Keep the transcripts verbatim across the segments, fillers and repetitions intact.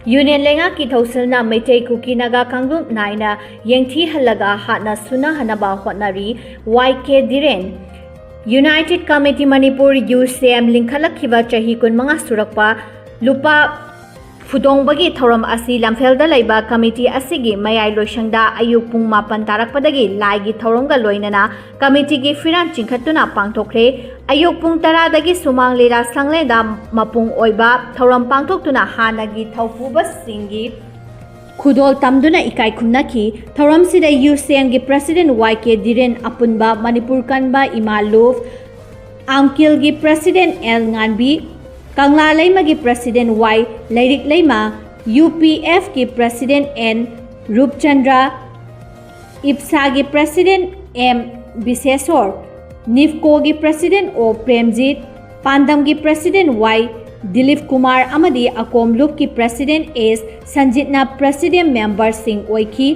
Union ꯂꯩꯉꯥꯛꯀꯤ ꯊꯧꯁꯤꯜꯅ ꯃꯩꯇꯩ ꯀꯨꯀꯤ ꯅꯥꯒꯥ ꯀꯥꯡꯂꯨꯞ ꯅꯥꯏꯅ ꯌꯦꯡꯊꯤꯍꯜꯂꯒ ꯍꯥꯠꯅ ꯁꯨꯅꯍꯟꯅꯕ ꯍꯣꯠꯅꯔꯤ꯫ ꯋꯥꯏ ꯀꯦ ꯙꯤꯔꯦꯟ꯫ United Committee Manipur, ꯌꯨ ꯁꯤ ꯑꯦꯝ, ꯂꯤꯡꯈꯠꯂꯛꯈꯤꯕ ꯆꯍꯤ ꯀꯨꯟꯃꯉꯥ ꯁꯨꯔꯛꯄ ꯂꯨꯄꯥ ꯐꯨꯗꯣꯡꯕꯒꯤ ꯊꯧꯔꯝ ꯑꯁꯤ ꯂꯝꯐꯦꯜꯗ ꯂꯩꯕ ꯀꯃꯤꯇꯤ ꯑꯁꯤꯒꯤ ꯃꯌꯥꯏ ꯂꯣꯏꯁꯪꯗ ꯑꯌꯨꯛ ꯄꯨꯡ ꯃꯥꯄꯟ ꯇꯥꯔꯛꯄꯗꯒꯤ ꯂꯥꯏꯒꯤ ꯊꯧꯔꯝꯒ ꯂꯣꯏꯅꯅ ꯀꯃꯤꯇꯤꯒꯤ ꯐꯤꯔꯥꯟ ꯆꯤꯡꯈꯠꯇꯨꯅ ꯄꯥꯡꯊꯣꯛꯈ꯭ꯔꯦ꯫ ꯑꯌꯨꯛ ꯄꯨꯡ ꯇꯔꯥꯗꯒꯤ ꯁꯨꯃꯥꯡ ꯂꯤꯂꯥ ꯁꯪꯂꯦꯟꯗ ꯃꯄꯨꯡ ꯑꯣꯏꯕ ꯊꯧꯔꯝ ꯄꯥꯡꯊꯣꯛꯇꯨꯅ ꯍꯥꯟꯅꯒꯤ ꯊꯧꯄꯨꯕꯁꯤꯡꯒꯤ ꯈꯨꯗꯣꯜ ꯇꯝꯗꯨꯅ ꯏꯀꯥꯏ ꯈꯨꯝꯅꯈꯤ꯫ ꯊꯧꯔꯝꯁꯤꯗ ꯌꯨ ꯁꯤ ꯑꯦꯝꯒꯤ ꯄ꯭ꯔꯁꯤꯗꯦꯟ ꯋꯥꯏ ꯀꯦ ꯙꯤꯔꯦꯟ, ꯑꯄꯨꯟꯕ ꯃꯅꯤꯄꯨꯔ ꯀꯟꯕ ꯏꯃꯥ ꯂꯨꯞ, ꯑꯥꯝꯀꯤꯜꯒꯤ ꯄ꯭ꯔꯁꯤꯗꯦꯟ ꯑꯦꯜ ꯉꯥꯟꯕꯤ, ꯀꯪꯂꯥ ꯂꯩꯃꯒꯤ president Y Leirik Leima, U P ꯑꯦꯐꯀꯤ ꯄ꯭ꯔꯁꯤꯗꯦꯟ ꯑꯦꯟ ꯔꯨꯞꯆꯟꯗ꯭ꯔ, ꯏꯞꯁꯥꯒꯤ ꯄ꯭ꯔꯁꯤꯗꯦꯟ ꯑꯦꯝ ꯕꯤꯁꯦꯁꯣꯔ, ꯅꯤꯐꯀꯣꯒꯤ ꯄ꯭ꯔꯁꯤꯗꯦꯟ ꯑꯣ ꯄ꯭ꯔꯦꯝꯖꯤꯠ, ꯄꯥꯟꯗꯝꯒꯤ ꯄ꯭ꯔꯁꯤꯗꯦꯟ ꯋꯥꯏ ꯗꯤꯂꯤꯞ ꯀꯨꯃꯥꯔ ꯑꯃꯗꯤ ꯑꯀꯣꯝ ꯂꯨꯞꯀꯤ ꯄ꯭ꯔꯁꯤꯗꯦꯟ ꯑꯦꯁ ꯁꯟꯖꯤꯠꯅ ꯄ꯭ꯔꯁꯤꯗꯦꯟ ꯃꯦꯝꯕꯔꯁꯤꯡ ꯑꯣꯏꯈꯤ꯫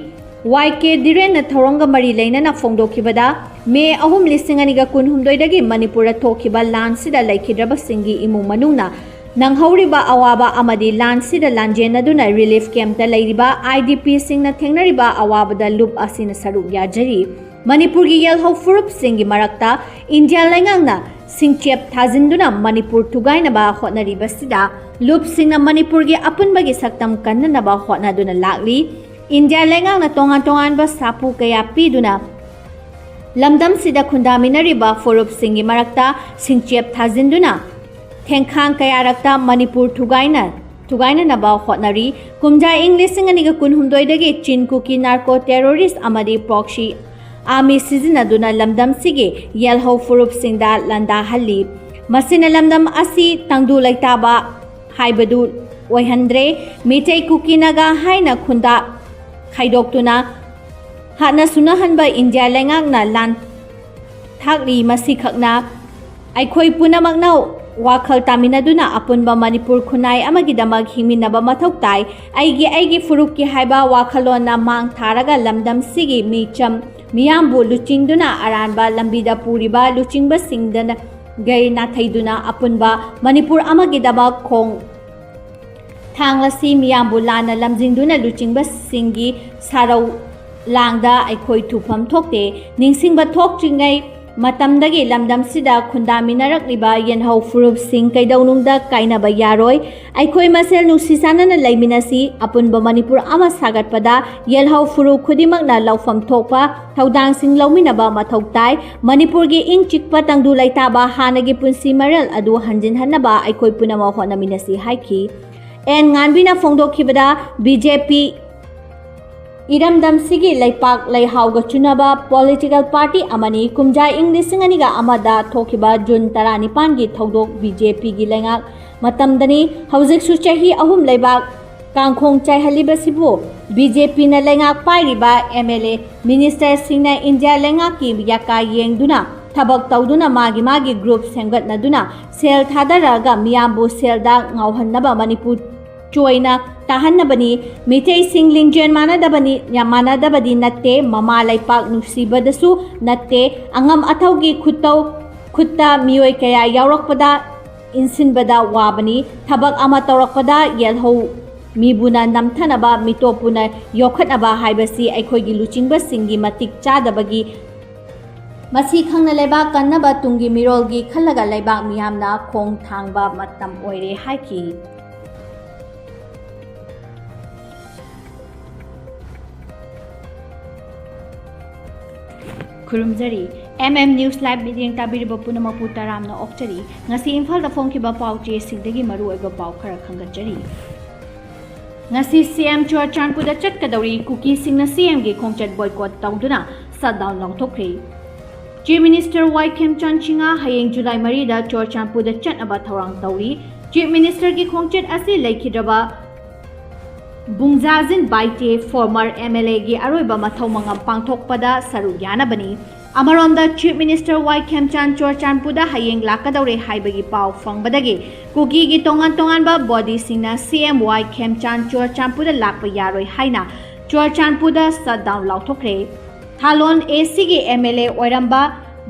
ꯋꯥꯏ ꯀꯦ ꯙꯤꯔꯦꯟꯅ ꯊꯧꯔꯝꯒ ꯃꯔꯤ ꯂꯩꯅꯅ ꯐꯣꯡꯗꯣꯛꯈꯤꯕꯗ, ꯃꯦ ꯑꯍꯨꯝ, ꯂꯤꯁꯤꯡ ꯑꯅꯤꯒ ꯀꯨꯟꯍꯨꯝꯗꯣꯏꯗꯒꯤ ꯃꯅꯤꯄꯨꯔꯗ ꯊꯣꯛꯈꯤꯕ ꯂꯥꯟꯁꯤꯗ ꯂꯩꯈꯤꯗ꯭ꯔꯕꯁꯤꯡꯒꯤ ꯏꯃꯨꯡ ꯃꯅꯨꯡꯅ ꯅꯪꯍꯧꯔꯤꯕ ꯑꯋꯥꯕ ꯑꯃꯗꯤ ꯂꯥꯟꯁꯤꯗ ꯂꯥꯟꯖꯦꯟꯅꯗꯨꯅ ꯔꯤꯂꯤꯐ ꯀꯦꯝꯞꯇ ꯂꯩꯔꯤꯕ ꯑꯥꯏ ꯗꯤ ꯄꯤꯁꯤꯡꯅ ꯊꯦꯡꯅꯔꯤꯕ ꯑꯋꯥꯕꯗ ꯂꯨꯞ ꯑꯁꯤꯅ ꯁꯔꯨꯛ ꯌꯥꯖꯔꯤ꯫ ꯃꯅꯤꯄꯨꯔꯒꯤ ꯌꯦꯜꯍꯧ ꯐꯨꯔꯨꯞꯁꯤꯡꯒꯤ ꯃꯔꯛꯇ ꯏꯟꯗꯤꯌꯥ ꯂꯩꯉꯥꯛꯅ ꯁꯤꯡꯆꯦꯞ ꯊꯥꯖꯤꯟꯗꯨꯅ ꯃꯅꯤꯄꯨꯔ ꯊꯨꯒꯥꯏꯅꯕ ꯍꯣꯠꯅꯔꯤꯕꯁꯤꯗ ꯂꯨꯞꯁꯤꯡꯅ ꯃꯅꯤꯄꯨꯔꯒꯤ ꯑꯄꯨꯟꯕꯒꯤ ꯁꯛꯇꯝ ꯀꯟꯅꯅꯕ ꯍꯣꯠꯅꯗꯨꯅ ꯂꯥꯛꯂꯤ꯫ ꯏꯟꯗꯤꯌꯥ ꯂꯩꯉꯥꯛꯅ ꯇꯣꯉꯥꯟ ꯇꯣꯉꯥꯟꯕ ꯁꯥꯐꯨ ꯀꯌꯥ ꯄꯤꯗꯨꯅ ꯂꯝꯗꯝꯁꯤꯗ ꯈꯨꯟꯗꯥꯃꯤꯟꯅꯔꯤꯕ ꯐꯨꯔꯨꯞꯁꯤꯡꯒꯤ ꯃꯔꯛꯇ ꯁꯤꯡꯆꯦꯞ ꯊꯥꯖꯤꯟꯗꯨꯅ ꯊꯦꯡꯈꯥꯡ ꯀꯌꯥꯔꯛꯇ ꯃꯅꯤꯄꯨꯔ ꯊꯨꯒꯥꯏꯅ ꯊꯨꯒꯥꯏꯅꯅꯕ ꯍꯣꯠꯅꯔꯤ꯫ ꯀꯨꯝꯖꯥ ꯏꯪ ꯂꯤꯁꯤꯡ ꯑꯅꯤꯒ ꯀꯨꯟꯍꯨꯝꯗꯣꯏꯗꯒꯤ ꯆꯤꯟ ꯀꯨꯀꯤ ꯅꯥꯔꯀꯣ ꯇꯦꯔꯣꯔꯤꯁ ꯑꯃꯗꯤ ꯄ꯭ꯔꯣꯛꯁꯤ ꯑꯥꯔꯃꯤ ꯁꯤꯖꯤꯟꯅꯗꯨꯅ ꯂꯝꯗꯝꯁꯤꯒꯤ ꯌꯦꯜꯍꯧ ꯐꯨꯔꯨꯞꯁꯤꯡꯗ ꯂꯥꯟꯗꯥꯍꯜꯂꯤ꯫ ꯃꯁꯤꯅ ꯂꯝꯗꯝ ꯑꯁꯤ ꯇꯪꯗꯨ ꯂꯩꯇꯥꯕ ꯍꯥꯏꯕꯗꯨ ꯑꯣꯏꯍꯟꯗ꯭ꯔꯦ꯫ ꯃꯤꯇꯩ ꯀꯨꯀꯤ ꯅꯥꯒꯥ ꯍꯥꯏꯅ ꯈꯨꯟꯗꯥ ꯈꯥꯏꯗꯣꯛꯇꯨꯅ ꯍꯥꯠꯅ ꯁꯨꯅꯍꯟꯕ ꯏꯟꯗꯤꯌꯥ ꯂꯩꯉꯥꯛꯅ ꯂꯥꯟ ꯊꯥꯛꯂꯤ꯫ ꯃꯁꯤꯈꯛꯅ ꯑꯩꯈꯣꯏ ꯄꯨꯝꯅꯃꯛꯅ ꯋꯥꯈꯜ ꯇꯥꯃꯤꯟꯅꯗꯨꯅ ꯑꯄꯨꯟꯕ ꯃꯅꯤꯄꯨꯔ ꯈꯨꯟꯅꯥꯏ ꯑꯃꯒꯤꯗꯃꯛ ꯍꯤꯡꯃꯤꯟꯅꯕ ꯃꯊꯧ ꯇꯥꯏ꯫ ꯑꯩꯒꯤ ꯑꯩꯒꯤ ꯐꯨꯔꯨꯞꯀꯤ ꯍꯥꯏꯕ ꯋꯥꯈꯜꯂꯣꯟꯅ ꯃꯥꯡ ꯊꯥꯔꯒ ꯂꯝꯗꯝꯁꯤꯒꯤ ꯃꯤꯆꯝ ꯃꯤꯌꯥꯝꯕꯨ ꯂꯨꯆꯤꯡꯗꯨꯅ ꯑꯔꯥꯟꯕ ꯂꯝꯕꯤꯗ ꯄꯨꯔꯤꯕ ꯂꯨꯆꯤꯡꯕꯁꯤꯡꯗꯅ ꯒꯩ ꯅꯥꯊꯩꯗꯨꯅ ꯑꯄꯨꯟꯕ ꯃꯅꯤꯄꯨꯔ ꯑꯃꯒꯤꯗꯃꯛ ꯈꯣꯡ ꯊꯥꯡ ꯑꯁꯤ ꯃꯤꯌꯥꯝꯕꯨ ꯂꯥꯟꯅ ꯂꯝꯖꯤꯡꯗꯨꯅ ꯂꯨꯆꯤꯡꯕꯁꯤꯡꯒꯤ ꯁꯥꯔꯧ ꯂꯥꯡꯗ ꯑꯩꯈꯣꯏ ꯊꯨꯐꯝ ꯊꯣꯛꯇꯦ꯫ ꯅꯤꯡꯁꯤꯡꯕ ꯊꯣꯛꯇ꯭ꯔꯤꯉꯩ ꯃꯇꯝꯗꯒꯤ ꯂꯝꯗꯝꯁꯤꯗ ꯈꯨꯟꯗꯥꯃꯤꯟꯅꯔꯛꯂꯤꯕ ꯌꯦꯜꯍꯧ ꯐꯨꯔꯨꯞꯁꯤꯡ ꯀꯩꯗꯧꯅꯨꯡꯗ ꯀꯥꯏꯅꯕ ꯌꯥꯔꯣꯏ꯫ ꯑꯩꯈꯣꯏ ꯃꯁꯦꯜ ꯅꯨꯡꯁꯤ ꯆꯥꯟꯅꯅ ꯂꯩꯃꯤꯟꯅꯁꯤ꯫ ꯑꯄꯨꯟꯕ ꯃꯅꯤꯄꯨꯔ ꯑꯃ ꯁꯥꯒꯠꯄꯗ ꯌꯦꯜꯍꯧ ꯐꯨꯔꯨꯞ ꯈꯨꯗꯤꯡꯃꯛꯅ ꯂꯧꯐꯝ ꯊꯣꯛꯄ ꯊꯧꯗꯥꯡꯁꯤꯡ ꯂꯧꯃꯤꯟꯅꯕ ꯃꯊꯧ ꯇꯥꯏ꯫ ꯃꯅꯤꯄꯨꯔꯒꯤ ꯏꯪ ꯆꯤꯛꯄ ꯇꯪꯗꯨ ꯂꯩꯇꯥꯕ ꯍꯥꯟꯅꯒꯤ ꯄꯨꯟꯁꯤ ꯃꯔꯦꯜ ꯑꯗꯨ ꯍꯟꯖꯤꯟꯍꯟꯅꯕ ꯑꯩꯈꯣꯏ ꯄꯨꯝꯅꯃꯛ ꯍꯣꯠꯅꯃꯤꯟꯅꯁꯤ ꯍꯥꯏꯈꯤ꯫ ꯑꯦꯟ ꯉꯥꯟꯕꯤꯅ ꯐꯣꯡꯗꯣꯛꯈꯤꯕꯗ, ꯕꯤ ꯖꯦ ꯄꯤ ꯏꯔꯝꯗꯝꯁꯤꯒꯤ ꯂꯩꯄꯥꯛ ꯂꯩꯍꯥꯎꯒ ꯆꯨꯅꯕ ꯄꯣꯂꯤꯇꯤꯀꯦꯜ ꯄꯥꯔꯇꯤ ꯑꯃꯅꯤ꯫ ꯀꯨꯝꯖꯥ ꯏꯪ ꯂꯤꯁꯤꯡ ꯑꯅꯤꯒ ꯑꯃꯗ ꯊꯣꯛꯈꯤꯕ ꯖꯨꯟ ꯇꯔꯥꯅꯤꯄꯥꯟꯒꯤ ꯊꯧꯗꯣꯛ ꯕꯤ ꯖꯦ ꯄꯤꯒꯤ ꯂꯩꯉꯥꯛ ꯃꯇꯝꯗꯅꯤ꯫ ꯍꯧꯖꯤꯛꯁꯨ ꯆꯍꯤ ꯑꯍꯨꯝ ꯂꯩꯕꯥꯛ ꯀꯥꯡꯈꯣꯡ ꯆꯥꯏꯍꯜꯂꯤꯕꯁꯤꯕꯨ ꯕꯤ ꯖꯦ ꯄꯤꯅ ꯂꯩꯉꯥꯛ ꯄꯥꯏꯔꯤꯕ ꯑꯦꯝ ꯑꯦꯜ ꯑꯦ ꯃꯤꯅꯤꯁꯇꯔꯁꯤꯡꯅ ꯏꯟꯗꯤꯌꯥ ꯂꯩꯉꯥꯛꯀꯤ ꯌꯥꯀꯥ ꯌꯦꯡꯗꯨꯅ ꯊꯕꯛ ꯇꯧꯗꯨꯅ ꯃꯥꯒꯤ ꯃꯥꯒꯤ ꯒ꯭ꯔꯨꯞ ꯁꯦꯝꯒꯠꯅꯗꯨꯅ ꯁꯦꯜ ꯊꯥꯗꯔꯒ ꯃꯤꯌꯥꯝꯕꯨ ꯁꯦꯜꯗ ꯉꯥꯎꯍꯟꯅꯕ ꯃꯅꯤꯄꯨꯔ ꯆꯣꯏꯅ ꯇꯥꯍꯟꯅꯕꯅꯤ꯫ ꯃꯤꯇꯩꯁꯤꯡ ꯂꯤꯡꯖꯦꯜ ꯃꯥꯟꯅꯗꯕꯅꯤ, ꯃꯥꯟꯅꯗꯕꯗꯤ ꯅꯠꯇꯦ, ꯃꯃꯥ ꯂꯩꯄꯥꯛ ꯅꯨꯡꯁꯤꯕꯗꯁꯨ ꯅꯠꯇꯦ, ꯑꯉꯝ ꯑꯊꯧꯒꯤ ꯈꯨꯠꯇꯧ ꯈꯨꯠꯇ ꯃꯤꯑꯣꯏ ꯀꯌꯥ ꯌꯥꯎꯔꯛꯄꯗ ꯏꯟꯁꯤꯟꯕꯗ ꯋꯥꯕꯅꯤ꯫ ꯊꯕꯛ ꯑꯃ ꯇꯧꯔꯛꯄꯗ ꯌꯦꯜꯍꯧ ꯃꯤꯕꯨꯅ ꯅꯝꯊꯅꯕ, ꯃꯤꯇꯣꯞꯄꯨꯅ ꯌꯣꯛꯈꯠꯅꯕ ꯍꯥꯏꯕꯁꯤ ꯑꯩꯈꯣꯏꯒꯤ ꯂꯨꯆꯤꯡꯕꯁꯤꯡꯒꯤ ꯃꯇꯤꯛ ꯆꯥꯗꯕꯒꯤ ꯃꯁꯤ ꯈꯪꯅ ꯂꯩꯕꯥꯛ ꯀꯟꯅꯕ ꯇꯨꯡꯒꯤ ꯃꯤꯔꯣꯜꯒꯤ ꯈꯜꯂꯒ ꯂꯩꯕꯥꯛ ꯃꯤꯌꯥꯝꯅ ꯈꯣꯡ ꯊꯥꯡꯕ ꯃꯇꯝ ꯑꯣꯏꯔꯦ ꯍꯥꯏꯈꯤ꯫ ꯈꯨꯔꯨꯝꯖꯔꯤ꯫ ꯑꯦꯝ ꯑꯦꯝ News Live ꯃꯤꯠꯌꯦꯡ ꯇꯥꯕꯤꯔꯤꯕ ꯄꯨꯝꯅꯃꯛꯄꯨ ꯇꯔꯥꯝꯅ ꯑꯣꯛꯆꯔꯤ꯫ ꯉꯁꯤ ꯏꯝꯐꯥꯜꯗ ꯐꯣꯡꯈꯤꯕ ꯄꯥꯎ ꯆꯦꯁꯤꯡꯗꯒꯤ ꯃꯔꯨꯑꯣꯏꯕ ꯄꯥꯎ ꯈꯔ ꯈꯪꯒꯠꯆꯔꯤ꯫ ꯉꯁꯤ ꯁꯤ ꯑꯦꯝ ꯆꯨꯔꯆꯥꯟꯄꯨꯔꯗ ꯆꯠꯀꯗꯧꯔꯤ꯫ ꯀꯨꯀꯤꯁꯤꯡꯅ ꯁꯤ ꯑꯦꯝꯒꯤ ꯈꯣꯡꯆꯠ boycott ꯇꯧꯗꯨꯅ shutdown ꯂꯥꯎꯊꯣꯛꯈ꯭ꯔꯦ꯫ Chief Minister ꯋꯥꯏ ꯈꯦꯝꯆꯥꯟ ꯁꯤꯡꯍ ꯍꯌꯦꯡ ꯖꯨꯂꯥꯏ ꯃꯔꯤꯗ ꯆꯨꯔꯆꯥꯟꯄꯨꯔꯗ ꯆꯠꯅꯕ ꯊꯧꯔꯥꯡ ꯇꯧꯔꯤ꯫ Chief Minister ꯒꯤ ꯈꯣꯡꯆꯠ ꯑꯁꯤ ꯂꯩꯈꯤꯗ꯭ꯔꯕ ꯕꯨꯡꯖꯥꯖꯤꯟ Baite, former M L A ꯒꯤ ꯑꯔꯣꯏꯕ ꯃꯊꯧ ꯃꯉꯝ ꯄꯥꯡꯊꯣꯛꯄꯗ ꯁꯔꯨꯛ ꯌꯥꯅꯕꯅꯤ꯫ ꯑꯃꯔꯣꯝꯗ, Chief Minister ꯋꯥꯏ ꯈꯦꯝꯆꯥꯟ ꯆꯨꯔꯆꯥꯟꯄꯨꯔꯗ ꯍꯌꯦꯡ ꯂꯥꯛꯀꯗꯧꯔꯦ ꯍꯥꯏꯕꯒꯤ ꯄꯥꯎ ꯐꯪꯕꯗꯒꯤ ꯀꯨꯀꯤꯒꯤ ꯇꯣꯉꯥꯟ ꯇꯣꯉꯥꯟꯕ body ꯁꯤꯡꯅ ꯁꯤ ꯑꯦꯝ ꯋꯥꯏ ꯈꯦꯝꯆꯥꯟ ꯆꯨꯔꯆꯥꯟꯄꯨꯔꯗ ꯂꯥꯛꯄ ꯌꯥꯔꯣꯏ ꯍꯥꯏꯅ ꯆꯨꯔꯆꯥꯟꯄꯨꯔꯗ shutdown ꯂꯥꯎꯊꯣꯛꯈ꯭ꯔꯦ꯫ ꯊꯥꯂꯣꯟ A C ꯒꯤ M L A ꯑꯣꯏꯔꯝꯕ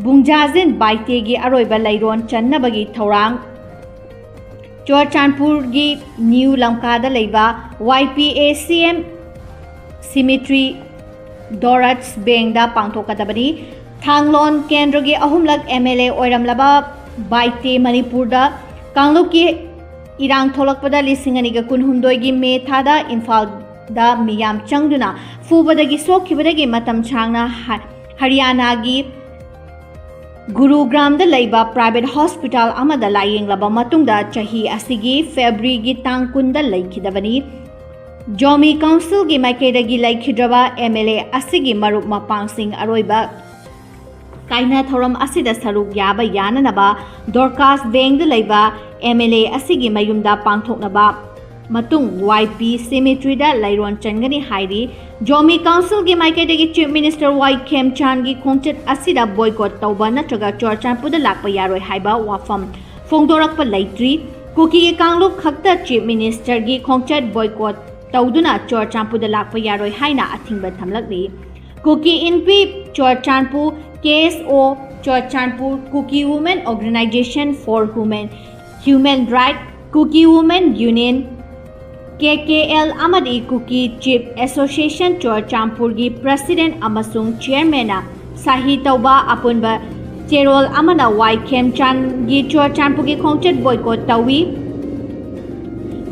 ꯕꯨꯡꯖꯥꯖꯤꯟ ꯕꯥꯏꯇꯦꯒꯤ ꯑꯔꯣꯏꯕ ꯂꯩꯔꯣꯟ ꯆꯟꯅꯕꯒꯤ ꯊꯧꯔꯥꯡ ꯆꯨꯔꯆꯥꯟꯄꯨꯔꯒꯤ ꯅ꯭ꯌꯨ ꯂꯝꯀꯥꯗ ꯂꯩꯕ ꯋꯥꯏ ꯄꯤ ꯑꯦ ꯁꯤ ꯑꯦꯝ ꯁꯤꯃꯤꯇ꯭ꯔꯤ ꯗꯣꯔꯠꯁ ꯕꯦꯡꯗ ꯄꯥꯡꯊꯣꯛꯀꯗꯕꯅꯤ꯫ ꯊꯥꯡꯂꯣꯟ ꯀꯦꯟꯗ꯭ꯔꯒꯤ ꯑꯍꯨꯝꯂꯛ ꯑꯦꯝ ꯑꯦꯜ ꯑꯦ ꯑꯣꯏꯔꯝꯂꯕ ꯕꯥꯏꯇꯦ ꯃꯅꯤꯄꯨꯔꯗ ꯀꯥꯡꯂꯨꯞꯀꯤ ꯏꯔꯥꯡ ꯊꯣꯛꯂꯛꯄꯗ ꯂꯤꯁꯤꯡ ꯑꯅꯤꯒ ꯀꯨꯟꯍꯨꯝꯗꯣꯏꯒꯤ ꯃꯦ ꯊꯥꯗ ꯏꯝꯐꯥꯜꯗ ꯃꯤꯌꯥꯝ ꯆꯪꯗꯨꯅ ꯐꯨꯕꯗꯒꯤ ꯁꯣꯛꯈꯤꯕꯗꯒꯤ ꯃꯇꯝ ꯁꯥꯡꯅ ꯍ-, ꯍꯔꯤꯌꯥꯅꯥꯒꯤ ꯒꯨꯔꯨꯒ꯭ꯔꯥꯝꯗ ꯂꯩꯕ ꯄ꯭ꯔꯥꯏꯚꯦꯠ ꯍꯣꯁꯄꯤꯇꯥꯜ ꯑꯃꯗ ꯂꯥꯌꯦꯡꯂꯕ ꯃꯇꯨꯡꯗ ꯆꯍꯤ ꯑꯁꯤꯒꯤ ꯐꯦꯕ꯭ꯔꯨꯋꯥꯔꯤꯒꯤ ꯇꯥꯡ ꯀꯨꯟꯗ ꯂꯩꯈꯤꯗꯕꯅꯤ꯫ ꯖꯣꯃꯤ ꯀꯥꯎꯟꯁꯤꯜꯒꯤ ꯃꯥꯏꯀꯩꯗꯒꯤ ꯂꯩꯈꯤꯗ꯭ꯔꯕ ꯑꯦꯝ ꯑꯦꯜ ꯑꯦ ꯑꯁꯤꯒꯤ ꯃꯔꯨꯞ ꯃꯄꯥꯡꯁꯤꯡ ꯑꯔꯣꯏꯕ ꯀꯥꯏꯅ ꯊꯧꯔꯝ ꯑꯁꯤꯗ ꯁꯔꯨꯛ ꯌꯥꯕ ꯌꯥꯅꯅꯕ ꯗꯣꯔꯀꯥꯁ ꯕꯦꯡꯗ ꯂꯩꯕ ꯑꯦꯝ ꯑꯦꯜ ꯑꯦ ꯑꯁꯤꯒꯤ ꯃꯌꯨꯝꯗ ꯄꯥꯡꯊꯣꯛꯅꯕ ꯃꯇꯨꯡ ꯋꯥꯏ ꯄꯤ ꯁꯤꯃꯤꯇ꯭ꯔꯤꯗ ꯂꯩꯔꯣꯟ ꯆꯟꯒꯅꯤ ꯍꯥꯏꯔꯤ꯫ ꯖꯣꯃꯤ ꯀꯥꯎꯟꯁꯤꯜꯒꯤ ꯃꯥꯏꯀꯩꯗꯒꯤ ꯆꯤꯐ ꯃꯤꯅꯤꯁꯇꯔ ꯋꯥꯏ ꯈꯦꯝꯆꯥꯟꯒꯤ ꯈꯣꯡꯆꯠ ꯑꯁꯤꯗ ꯕꯣꯏꯀꯣꯠ ꯇꯧꯕ ꯅꯠꯇ꯭ꯔꯒ ꯆꯨꯔꯆꯥꯟꯄꯨꯔꯗ ꯂꯥꯛꯄ ꯌꯥꯔꯣꯏ ꯍꯥꯏꯕ ꯋꯥꯐꯝ ꯐꯣꯡꯗꯣꯔꯛꯄ ꯂꯩꯇ꯭ꯔꯤ꯫ ꯀꯨꯀꯤꯒꯤ ꯀꯥꯡꯂꯨꯞ ꯈꯛꯇ ꯆꯤꯐ ꯃꯤꯅꯤꯁꯇꯔꯒꯤ ꯈꯣꯡꯆꯠ ꯕꯣꯏꯀꯣꯠ ꯇꯧꯗꯨꯅ ꯆꯨꯔꯆꯥꯟꯄꯨꯔꯗ ꯂꯥꯛꯄ ꯌꯥꯔꯣꯏ ꯍꯥꯏꯅ ꯑꯊꯤꯡꯕ ꯊꯝꯂꯛꯂꯤ꯫ ꯀꯨꯀꯤ ꯏꯟꯄꯤ Churachandpur, K S O Churachandpur, Kuki women organisation for human, human right, Kuki women union, K K L ꯑꯃꯗꯤ ꯀꯨꯀꯤ ꯆꯤꯐ ꯑꯦꯁꯣꯁꯤꯌꯦꯁꯟ ꯆꯨꯔꯆꯥꯟꯄꯨꯔꯒꯤ ꯄ꯭ꯔꯁꯤꯗꯦꯟ ꯑꯃꯁꯨꯡ ꯆꯤꯌꯔꯃꯦꯟꯅ ꯁꯍꯤ ꯇꯧꯕ ꯑꯄꯨꯟꯕ ꯆꯦꯔꯣꯜ ꯑꯃꯅ ꯋꯥꯏ ꯈꯦꯝꯆꯥꯟꯒꯤ ꯆꯨꯔꯆꯥꯟꯄꯨꯔꯒꯤ ꯈꯣꯡꯆꯠ ꯕꯣꯏꯀꯣꯠ ꯇꯧꯏ꯫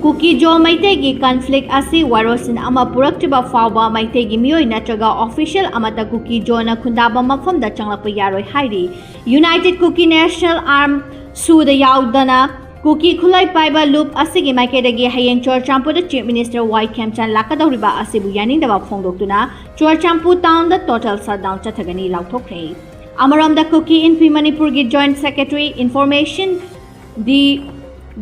ꯀꯨꯀꯤ ꯖꯣ ꯃꯩꯇꯩꯒꯤ ꯀꯟꯐ꯭ꯂꯤꯛ ꯑꯁꯤ ꯋꯥꯔꯣꯏꯁꯤꯟ ꯑꯃ ꯄꯨꯔꯛꯇ꯭ꯔꯤꯕ ꯐꯥꯎꯕ ꯃꯩꯇꯩꯒꯤ ꯃꯤꯑꯣꯏ ꯅꯠꯇ꯭ꯔꯒ ꯑꯣꯐꯤꯁꯤꯌꯦꯜ ꯑꯃꯠꯇ ꯀꯨꯀꯤ ꯖꯣꯅ ꯈꯨꯟꯗꯥꯕ ꯃꯐꯝꯗ ꯆꯪꯂꯛꯄ ꯌꯥꯔꯣꯏ ꯍꯥꯏꯔꯤ꯫ ꯌꯨꯅꯥꯏꯇꯦꯗ ꯀꯨꯀꯤ ꯅꯦꯁꯅꯦꯜ ꯑꯥꯔꯝ ꯁꯨꯗ ꯌꯥꯎꯗꯅ ꯀꯨꯀꯤ ꯈꯨꯠꯂꯥꯏ ꯄꯥꯏꯕ ꯂꯨꯞ ꯑꯁꯤꯒꯤ ꯃꯥꯏꯀꯩꯗꯒꯤ ꯍꯌꯦꯡ ꯆꯨꯔꯆꯥꯟꯄꯨꯔꯗ ꯆꯤꯐ ꯃꯤꯅꯤꯁꯇꯔ ꯋꯥꯏ ꯈꯦꯝꯆꯥꯟ ꯂꯥꯛꯀꯗꯧꯔꯤꯕ ꯑꯁꯤꯕꯨ ꯌꯥꯅꯤꯡꯗꯕ ꯐꯣꯡꯗꯣꯛꯇꯨꯅ ꯆꯨꯔꯆꯥꯟꯄꯨꯔ ꯇꯥꯎꯟꯗ ꯇꯣꯇꯦꯜ ꯁꯠꯗꯥꯎꯟ ꯆꯠꯊꯒꯅꯤ ꯂꯥꯎꯊꯣꯛꯈ꯭ꯔꯦ꯫ ꯑꯃꯔꯣꯝꯗ ꯀꯨꯀꯤ ꯏꯟꯐꯤ ꯃꯅꯤꯄꯨꯔꯒꯤ ꯖꯣꯏꯟꯠ ꯁꯦꯀ꯭ꯔꯦꯇꯔꯤ ꯏꯟꯐꯣꯔꯃꯦꯁꯟ ꯗꯤ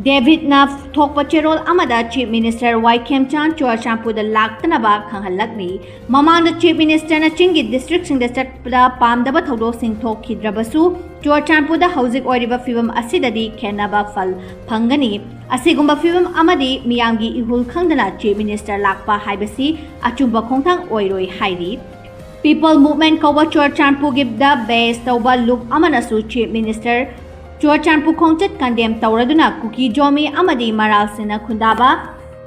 ꯗꯦꯕꯤꯠꯅ ꯊꯣꯛꯄ ꯆꯦꯔꯣꯜ ꯑꯃꯗ ꯆꯤꯐ ꯃꯤꯅꯤꯁꯇꯔ ꯋꯥꯏ ꯈꯦꯝꯆꯥꯟ ꯆꯨꯔꯆꯥꯟꯄꯨꯔꯗ ꯂꯥꯛꯇꯅꯕ ꯈꯪꯍꯜꯂꯛꯂꯤ꯫ ꯃꯃꯥꯡꯗ ꯆꯤꯐ ꯃꯤꯅꯤꯁꯇꯔꯅ ꯆꯤꯡꯒꯤ ꯗꯤꯁꯇ꯭ꯔꯤꯛꯁꯤꯡꯗ ꯆꯠꯄꯗ ꯄꯥꯝꯗꯕ ꯊꯧꯗꯣꯛꯁꯤꯡ ꯊꯣꯛꯈꯤꯗ꯭ꯔꯕꯁꯨ ꯆꯨꯔꯆꯥꯟꯄꯨꯔꯗ ꯍꯧꯖꯤꯛ ꯑꯣꯏꯔꯤꯕ ꯐꯤꯕꯝ ꯑꯁꯤꯗꯗꯤ ꯈꯦꯟꯅꯕ ꯐꯜ ꯐꯪꯒꯅꯤ꯫ ꯑꯁꯤꯒꯨꯝꯕ ꯐꯤꯕꯝ ꯑꯃꯗꯤ ꯃꯤꯌꯥꯝꯒꯤ ꯏꯍꯨꯜ ꯈꯪꯗꯅ ꯆꯤꯐ ꯃꯤꯅꯤꯁꯇꯔ ꯂꯥꯛꯄ ꯍꯥꯏꯕꯁꯤ ꯑꯆꯨꯝꯕ ꯈꯣꯡꯊꯥꯡ ꯑꯣꯏꯔꯣꯏ ꯍꯥꯏꯔꯤ꯫ ꯄꯤꯄꯜ ꯃꯨꯚꯃꯦꯟꯠ ꯀꯧꯕ ꯆꯨꯔꯆꯥꯟꯄꯨꯔꯒꯤꯗ ꯕꯦꯁ ꯇꯧꯕ ꯂꯨꯞ ꯑꯃꯅꯁꯨ ꯆꯤꯐ ꯃꯤꯅꯤꯁꯇꯔ ꯆꯨꯔꯆꯥꯟꯄꯨꯔ ꯈꯣꯡꯆꯠ condemn ꯇꯧꯔꯗꯨꯅ ꯀꯨꯀꯤ ꯖꯣꯃꯤ ꯑꯃꯗꯤ ꯃꯔꯥꯜꯁꯤꯡꯅ ꯈꯨꯟꯗꯥꯕ,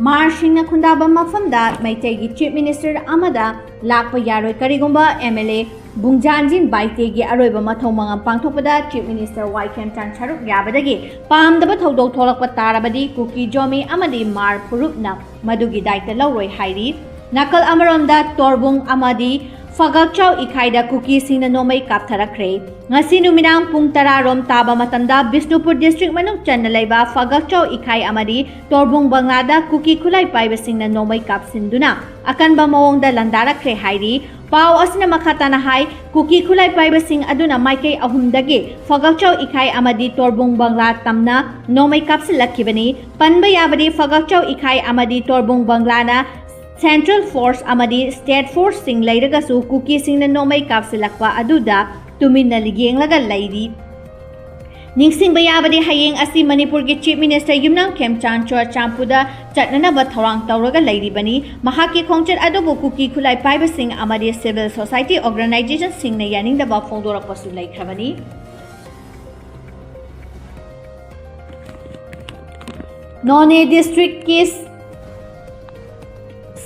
ꯃꯥꯔꯁꯤꯡꯅ ꯈꯨꯟꯗꯥꯕ ꯃꯐꯝꯗ ꯃꯩꯇꯩꯒꯤ Chief Minister ꯑꯃꯗ ꯂꯥꯛꯄ ꯌꯥꯔꯣꯏ꯫ ꯀꯔꯤꯒꯨꯝꯕ M L A ꯕꯨꯡꯖꯥꯟꯖꯤꯟ ꯕꯥꯏꯇꯦꯒꯤ ꯑꯔꯣꯏꯕ ꯃꯊꯧ ꯃꯉꯝ ꯄꯥꯡꯊꯣꯛꯄꯗ Chief Minister ꯋꯥꯏ ꯈꯦꯝꯆꯥꯟ ꯁꯔꯨꯛ ꯌꯥꯕꯗꯒꯤ ꯄꯥꯝꯗꯕ ꯊꯧꯗꯣꯛ ꯊꯣꯛꯂꯛꯄ ꯇꯥꯔꯕꯗꯤ ꯀꯨꯀꯤ ꯖꯣꯃꯤ ꯑꯃꯗꯤ ꯃꯥꯔ ꯐꯨꯔꯨꯞꯅ ꯃꯗꯨꯒꯤ ꯗꯥꯏꯇ ꯂꯧꯔꯣꯏ ꯍꯥꯏꯔꯤ꯫ ꯅꯥꯀꯜ ꯑꯃꯔꯣꯝꯗ ꯇꯣꯔꯕꯨꯡ ꯑꯃꯗꯤ ꯐꯒꯛꯆꯥꯎ ꯏꯈꯥꯏꯗ ꯀꯨꯀꯤꯁꯤꯡꯅ ꯅꯣꯡꯃꯩ ꯀꯥꯞꯊꯔꯛꯈ꯭ꯔꯦ꯫ ꯉꯁꯤ ꯅꯨꯃꯤꯗꯥꯡ ꯄꯨꯡ ꯇꯔꯥ ꯔꯣꯝ ꯇꯥꯕ ꯃꯇꯝꯗ ꯕꯤꯁꯅꯨꯄꯨꯔ district ꯃꯅꯨꯡ ꯆꯟꯅ ꯂꯩꯕ ꯐꯒꯛꯆꯥꯎ ꯏꯈꯥꯏ ꯑꯃꯗꯤ ꯇꯣꯔꯕꯨꯡ ꯕꯪꯂꯥꯗ ꯀꯨꯀꯤ ꯈꯨꯠꯂꯥꯏ ꯄꯥꯏꯕꯁꯤꯡꯅ ꯅꯣꯡꯃꯩ ꯀꯥꯞꯁꯤꯟꯗꯨꯅ ꯑꯀꯟꯕ ꯃꯑꯣꯡꯗ ꯂꯥꯟꯗꯥꯔꯛꯈ꯭ꯔꯦ ꯍꯥꯏꯔꯤ꯫ ꯄꯥꯎ ꯑꯁꯤꯅ ꯃꯈꯥ ꯇꯥꯅ ꯍꯥꯏ, ꯀꯨꯀꯤ ꯈꯨꯠꯂꯥꯏ ꯄꯥꯏꯕꯁꯤꯡ ꯑꯗꯨꯅ ꯃꯥꯏꯀꯩ ꯑꯍꯨꯝꯗꯒꯤ ꯐꯒꯛꯆꯥꯎ ꯏꯈꯥꯏ ꯑꯃꯗꯤ ꯇꯣꯔꯕꯨꯡ ꯕꯪꯂꯥ ꯇꯝꯅ ꯅꯣꯡꯃꯩ ꯀꯥꯞꯁꯤꯜꯂꯛꯈꯤꯕꯅꯤ꯫ ꯄꯟꯕ ꯌꯥꯕꯗꯤ ꯐꯒꯛꯆꯥꯎ ꯏꯈꯥꯏ ꯑꯃꯗꯤ ꯇꯣꯔꯕꯨꯡ ꯕꯪꯂꯥꯅ Central Force ꯑꯃꯗꯤ State Forceꯁꯤꯡ ꯂꯩꯔꯒꯁꯨ ꯀꯨꯀꯤꯁꯤꯡꯅ ꯅꯣꯡꯃꯩ ꯀꯥꯞꯁꯤꯜꯂꯛꯄ ꯑꯗꯨꯗ ꯇꯨꯃꯤꯟꯅ ꯌꯦꯡꯂꯒ ꯂꯩꯔꯤ꯫ ꯅꯤꯡꯁꯤꯡꯕ ꯌꯥꯕꯗꯤ ꯍꯌꯦꯡ ꯑꯁꯤ ꯃꯅꯤꯄꯨꯔꯒꯤ Chief Minister ꯌꯨꯝꯅꯥꯝ ꯈꯦꯝꯆꯥꯟ ꯆꯨꯔꯆꯥꯟꯄꯨꯔꯗ ꯆꯠꯅꯅꯕ ꯊꯧꯔꯥꯡ ꯇꯧꯔꯒ ꯂꯩꯔꯤꯕꯅꯤ꯫ ꯃꯍꯥꯛꯀꯤ ꯈꯣꯡꯆꯠ ꯑꯗꯨꯕꯨ ꯀꯨꯀꯤ ꯈꯨꯠꯂꯥꯏ ꯄꯥꯏꯕꯁꯤꯡ ꯑꯃꯗꯤ civil society organizationꯁꯤꯡꯅ ꯌꯥꯅꯤꯡꯗꯕ ꯐꯣꯡꯗꯣꯔꯛꯄꯁꯨ ꯂꯩꯈ꯭ꯔꯕꯅꯤ꯫ ꯅꯣꯅꯦ districtꯀꯤ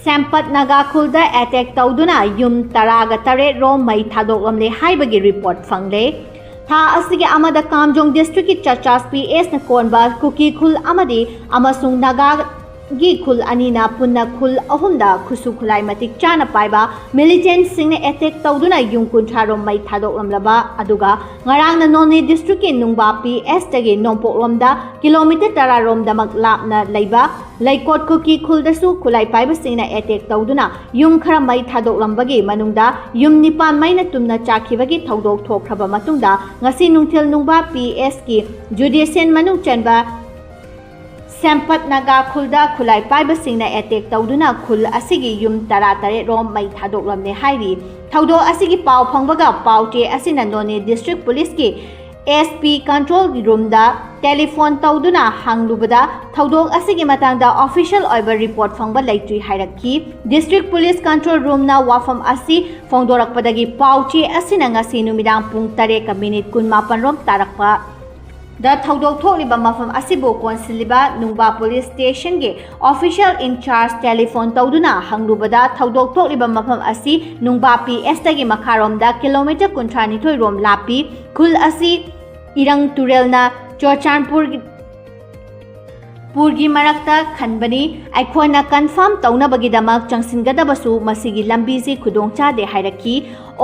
ꯁꯦꯝꯄꯠ ꯅꯥꯒꯥ ꯈꯨꯜꯗ attack ꯇꯧꯗꯨꯅ ꯌꯨꯝ ꯇꯔꯥꯒ ꯇꯔꯦꯠ ꯔꯣꯝ ꯃꯩ ꯊꯥꯗꯣꯛꯂꯝꯂꯦ ꯍꯥꯏꯕꯒꯤ report ꯐꯪꯂꯦ꯫ ꯊꯥ ꯑꯁꯤꯒꯤ ꯑꯃꯗ ꯀꯥꯝꯖꯣꯡ districtꯀꯤ ꯆꯥꯆꯥꯁ P Sꯅ ꯀꯣꯟꯕ ꯀꯨꯀꯤ ꯈꯨꯜ ꯑꯃꯗꯤ ꯑꯃꯁꯨꯡ ꯅꯥꯒꯥꯒꯤ ꯈꯨꯜ ꯑꯅꯤꯅ ꯄꯨꯟꯅ ꯈꯨꯜ ꯑꯍꯨꯝꯗ ꯈꯨꯠꯁꯨ ꯈꯨꯠꯂꯥꯏ ꯃꯇꯤꯛ ꯆꯥꯅ ꯄꯥꯏꯕ militantꯁꯤꯡꯅ attack ꯇꯧꯗꯨꯅ ꯌꯨꯝ ꯀꯨꯟꯊ꯭ꯔꯥ ꯔꯣꯝ ꯃꯩ ꯊꯥꯗꯣꯛꯂꯝꯂꯕ ꯑꯗꯨꯒ ꯉꯔꯥꯡꯅ ꯅꯣꯅꯦ districtꯀꯤ ꯅꯨꯡꯕꯥ P Sꯇꯒꯤ ꯅꯣꯡꯄꯣꯛꯂꯣꯝꯗ kilometre ꯇꯔꯥ ꯔꯣꯝꯗꯃꯛ ꯂꯥꯞꯅ ꯂꯩꯕ ꯂꯩꯀꯣꯠ ꯀꯨꯀꯤ ꯈꯨꯜꯗꯁꯨ ꯈꯨꯠꯂꯥꯏ ꯄꯥꯏꯕꯁꯤꯡꯅ attack ꯇꯧꯗꯨꯅ ꯌꯨꯝ ꯈꯔ ꯃꯩ ꯊꯥꯗꯣꯛꯂꯝꯕꯒꯤ ꯃꯅꯨꯡꯗ ꯌꯨꯝ ꯅꯤꯄꯥꯟ ꯃꯩꯅ ꯇꯨꯝꯅ ꯆꯥꯛꯈꯤꯕꯒꯤ ꯊꯧꯗꯣꯛ ꯊꯣꯛꯈ꯭ꯔꯕ ꯃꯇꯨꯡꯗ ꯉꯁꯤ ꯅꯨꯡꯊꯤꯜ ꯅꯨꯡꯕꯥ P Sꯀꯤ Judicial ꯃꯅꯨꯡ ꯆꯟꯕ ꯁꯦꯝꯄꯠ ꯅꯥꯒꯥ ꯈꯨꯜꯗ ꯈꯨꯠꯂꯥꯏ ꯄꯥꯏꯕꯁꯤꯡꯅ attack ꯇꯧꯗꯨꯅ ꯈꯨꯜ ꯑꯁꯤꯒꯤ ꯌꯨꯝ ꯇꯔꯥ ꯇꯔꯦꯠ ꯔꯣꯝ ꯃꯩ ꯊꯥꯗꯣꯛꯂꯝꯂꯦ ꯍꯥꯏꯔꯤ꯫ ꯊꯧꯗꯣꯛ ꯑꯁꯤꯒꯤ ꯄꯥꯎ ꯐꯪꯕꯒ ꯄꯥꯎ ꯆꯦ ꯑꯁꯤꯅ ꯅꯣꯅꯦ district policeꯀꯤ S P control roomꯗ telephone ꯇꯧꯗꯨꯅ ꯍꯪꯂꯨꯕꯗ ꯊꯧꯗꯣꯛ ꯑꯁꯤꯒꯤ ꯃꯇꯥꯡꯗ official ꯑꯣꯏꯕ report ꯐꯪꯕ ꯂꯩꯇ꯭ꯔꯤ ꯍꯥꯏꯔꯛꯈꯤ꯫ District police control roomꯅ ꯋꯥꯐꯝ ꯑꯁꯤ ꯐꯣꯡꯗꯣꯔꯛꯄꯗꯒꯤ ꯄꯥꯎ ꯆꯦ ꯑꯁꯤꯅ ꯉꯁꯤ ꯅꯨꯃꯤꯗꯥꯡ ꯄꯨꯡ ꯇꯔꯦꯠꯀ minute ꯀꯨꯟꯃꯥꯄꯟ ꯔꯣꯝ ꯇꯥꯔꯛꯄ ꯗ ꯊꯧꯗꯣꯛ ꯊꯣꯛꯂꯤꯕ ꯃꯐꯝ ꯑꯁꯤꯕꯨ ꯀꯣꯟꯁꯤꯜꯂꯤꯕ ꯅꯨꯡꯕꯥ ꯄꯨꯂꯤꯁ ꯁ꯭ꯇꯦꯁꯟꯒꯤ ꯑꯣꯐꯤꯁꯤꯌꯦꯜ ꯏꯟꯆꯥꯔꯖ ꯇꯦꯂꯤꯐꯣꯟ ꯇꯧꯗꯨꯅ ꯍꯪꯂꯨꯕꯗ, ꯊꯧꯗꯣꯛ ꯊꯣꯛꯂꯤꯕ ꯃꯐꯝ ꯑꯁꯤ ꯅꯨꯡꯕꯥ ꯄꯤ ꯑꯦꯁꯇꯒꯤ ꯃꯈꯥꯔꯣꯝꯗ ꯀꯤꯂꯣꯃꯤꯇꯔ ꯀꯨꯟꯊ꯭ꯔꯥ ꯅꯤꯊꯣꯏ ꯔꯣꯝ ꯂꯥꯞꯄꯤ꯫ ꯈꯨꯜ ꯑꯁꯤ ꯏꯔꯪ ꯇꯨꯔꯦꯜꯅ ꯆꯨꯔꯆꯥꯟꯄꯨꯔꯒꯤ ꯄꯨꯔꯒꯤ ꯃꯔꯛꯇ ꯈꯟꯕꯅꯤ꯫ ꯑꯩꯈꯣꯏꯅ ꯀꯟꯐꯥꯔꯝ ꯇꯧꯅꯕꯒꯤꯗꯃꯛ ꯆꯪꯁꯤꯟꯒꯗꯕꯁꯨ ꯃꯁꯤꯒꯤ ꯂꯝꯕꯤꯁꯤ ꯈꯨꯗꯣꯡꯆꯥꯗꯦ ꯍꯥꯏꯔꯛꯈꯤ꯫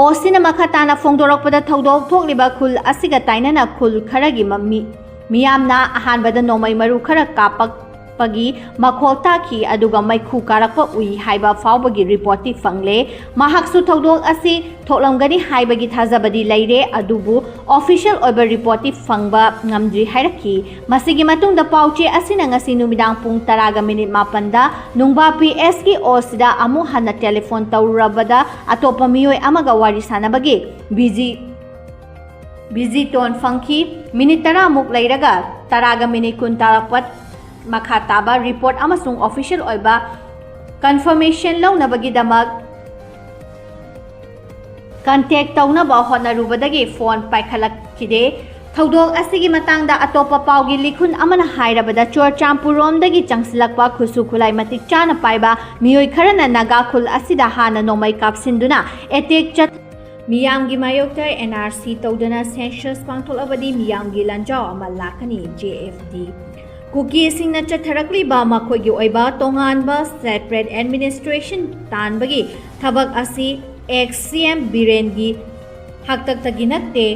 ꯑꯣꯁꯤꯅ ꯃꯈꯥ ꯇꯥꯅ ꯐꯣꯡꯗꯣꯔꯛꯄꯗ, ꯊꯧꯗꯣꯛ ꯊꯣꯛꯂꯤꯕ ꯈꯨꯜ ꯑꯁꯤꯒ ꯇꯥꯏꯅꯅ ꯈꯨꯜ ꯈꯔꯒꯤ ꯃ-, ꯃꯤ-, ꯃꯤꯌꯥꯝꯅ ꯑꯍꯥꯟꯕꯗ ꯅꯣꯡꯃꯩ ꯃꯔꯨ ꯈꯔ ꯀꯥꯞꯄꯛꯄꯒꯤ ꯃꯈꯣꯜ ꯇꯥꯈꯤ, ꯑꯗꯨꯒ ꯃꯩꯈꯨ ꯀꯥꯔꯛꯄ ꯎꯏ ꯍꯥꯏꯕ ꯐꯥꯎꯕꯒꯤ ꯔꯤꯄꯣꯔꯠꯇꯤ ꯐꯪꯂꯦ꯫ ꯃꯍꯥꯛꯁꯨ ꯊꯧꯗꯣꯛ ꯑꯁꯤ ꯊꯣꯛꯂꯝꯒꯅꯤ ꯍꯥꯏꯕꯒꯤ ꯊꯥꯖꯕꯗꯤ ꯂꯩꯔꯦ, ꯑꯗꯨꯕꯨ ꯑꯣꯐꯤꯁꯤꯌꯦꯜ ꯑꯣꯏꯕ ꯔꯤꯄꯣꯔꯠꯇꯤ ꯐꯪꯕ ꯉꯝꯗ꯭ꯔꯤ ꯍꯥꯏꯔꯛꯈꯤ꯫ ꯃꯁꯤꯒꯤ ꯃꯇꯨꯡꯗ ꯄꯥꯎꯆꯦ ꯑꯁꯤꯅ ꯉꯁꯤ ꯅꯨꯃꯤꯗꯥꯡ ꯄꯨꯡ ꯇꯔꯥꯒ ꯃꯤꯅꯤꯠ ꯃꯥꯄꯟꯗ ꯅꯨꯡꯕꯥ ꯄꯤ ꯑꯦꯁꯀꯤ ꯑꯣꯁꯤꯗ ꯑꯃꯨꯛ ꯍꯟꯅ ꯇꯦꯂꯤꯐꯣꯟ ꯇꯧꯔꯨꯔꯕꯗ, ꯑꯇꯣꯞꯄ ꯃꯤꯑꯣꯏ ꯑꯃꯒ ꯋꯥꯔꯤ ꯁꯥꯟꯅꯕꯒꯤ ꯕꯤꯖꯤ, ꯕꯤꯖꯤ ꯇꯣꯟ ꯐꯪꯈꯤ꯫ ꯃꯤꯅꯤꯠ ꯇꯔꯥꯃꯨꯛ ꯂꯩꯔꯒ, ꯇꯔꯥꯒ ꯃꯤꯅꯤꯠ ꯀꯨꯟ ꯇꯥꯔꯛꯄ, ꯃꯈꯥ ꯇꯥꯕ ꯔꯤꯄꯣꯔꯠ ꯑꯃꯁꯨꯡ ꯑꯣꯐꯤꯁꯤꯌꯦꯜ ꯑꯣꯏꯕ ꯀꯟꯐꯔꯃꯦꯁꯟ ꯂꯧꯅꯕꯒꯤꯗꯃꯛ ꯀꯟꯇꯦꯛ ꯇꯧꯅꯕ ꯍꯣꯠꯅꯔꯨꯕꯗꯒꯤ ꯐꯣꯟ ꯄꯥꯏꯈꯠꯂꯛꯈꯤꯗꯦ꯫ ꯊꯧꯗꯣꯛ ꯑꯁꯤꯒꯤ ꯃꯇꯥꯡꯗ ꯑꯇꯣꯞꯄ ꯄꯥꯎꯒꯤ ꯂꯤꯈꯨꯟ ꯑꯃꯅ ꯍꯥꯏꯔꯕꯗ, ꯆꯨꯔꯆꯥꯟꯄꯨꯔꯔꯣꯝꯗꯒꯤ ꯆꯪꯁꯤꯜꯂꯛꯄ ꯈꯨꯠꯁꯨ ꯈꯨꯠꯂꯥꯏ ꯃꯇꯤꯛ ꯆꯥꯅ ꯄꯥꯏꯕ ꯃꯤꯑꯣꯏ ꯈꯔꯅ ꯅꯥꯒꯥ ꯈꯨꯜ ꯑꯁꯤꯗ ꯍꯥꯟꯅ ꯅꯣꯡꯃꯩ ꯀꯥꯞꯁꯤꯟꯗꯨꯅ ꯑꯦꯇꯦꯛ ꯆꯠ-, ꯃꯤꯌꯥꯝꯒꯤ ꯃꯥꯌꯣꯛꯇ ꯑꯦꯟ ꯑꯥꯔ ꯁꯤ ꯇꯧꯗꯨꯅ ꯁꯦꯟꯁꯁ ꯄꯥꯡꯊꯣꯛꯂꯕꯗꯤ ꯃꯤꯌꯥꯝꯒꯤ ꯂꯥꯟꯖꯥꯎ ꯑꯃ ꯂꯥꯛꯀꯅꯤ, ꯖꯦ ꯑꯦꯐ ꯗꯤ꯫ ꯀꯨꯀꯤꯁꯤꯡꯅ ꯆꯠꯊꯔꯛꯂꯤꯕ ꯃꯈꯣꯏꯒꯤ ꯑꯣꯏꯕ ꯇꯣꯉꯥꯟꯕ ꯁꯦꯄꯔꯦꯠ ꯑꯦꯗꯃꯤꯅꯤꯁꯇ꯭ꯔꯦꯁꯟ ꯇꯥꯟꯕꯒꯤ ꯊꯕꯛ ꯑꯁꯤ ꯑꯦꯛꯁ ꯁꯤ ꯑꯦꯝ ꯕꯤꯔꯦꯟꯒꯤ ꯍꯥꯛꯇꯛꯇꯒꯤ ꯅꯠꯇꯦ꯫